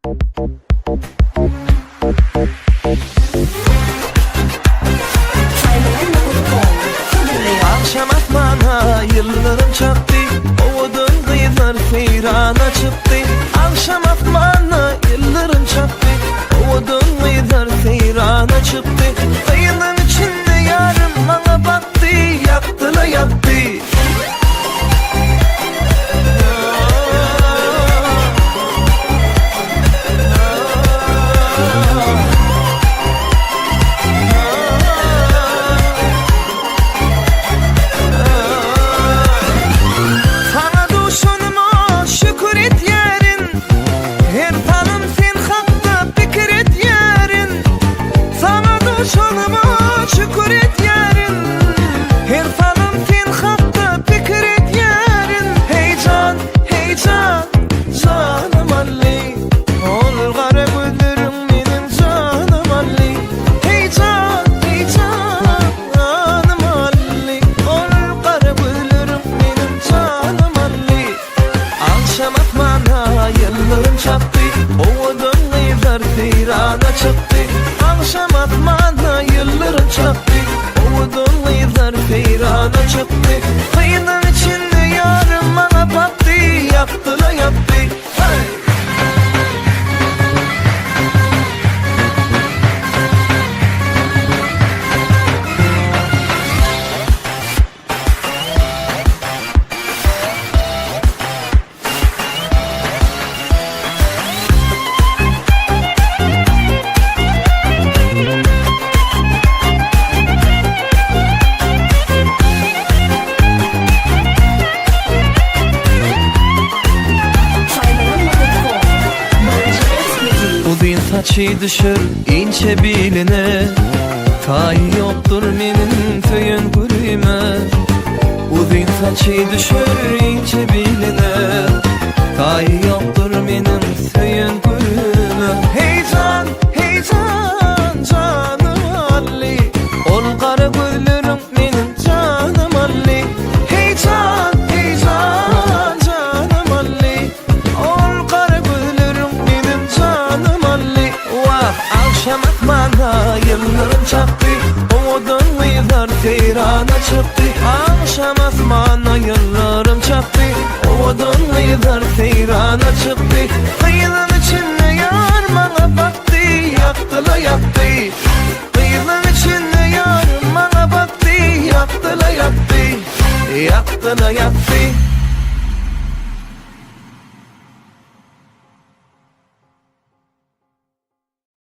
Agşam asmana ýyldyrym çakdy, Owadan gyzlar seýrana çykdy. Agşam asmana ýyldyrym çakdy, Owadan gyzlar seýrana çykdy. Gyzyň içinde ýarym maňa bakdy, Ýakdy-la ýakdy. Saňa duşanyma şükür etýärin, Her salym sen hakda pikir etýärin. Saňa duşanyma şükür etýärin, Her salym sen hakda pikir edýärin. Heý jan, heý jan, janym Ally, Ol gara gözleriň meniň janym Ally. Heý jan, heý jan, janym Ally, Ol gara gözleriň meniň janym Ally. Agşam asmana ýyldyrym çakdy, Owadan gyzlar seýrana çykdy. Agşam asmana ýyldyrym çakdy, Owadan gyzlar seýrana çykdy. Gyzyň içinde ýarym maňa bakdy, Ýakdy-la ýakdy, heý! Uzyn saçy düşer inçe biline Taýy ýokdur meniň söýen gülüme Uzyn saçy düşer inçe biline Taýy ýokdur meniň söýen gülüme Hey jan, hey jan, janym Ally Ol gara gözleriň meniň janym Ally Hey jan, hey jan, janym Ally Ol gara gözleriň meniň janym Ally Wah, agşam asmanda ýyldyrym çakdy, Owadan gyzlar seýrana çykdy. Agşam asmanda ýyldyrym çakdy, Owadan gyzlar seýrana çykdy. Gyzyň içinde ýar maňa bakdy, Ýakdy-la ýakdy. Gyzyň içinde ýar maňa bakdy, Ýakdy-la ýakdy, Ýakdy-la ýakdy.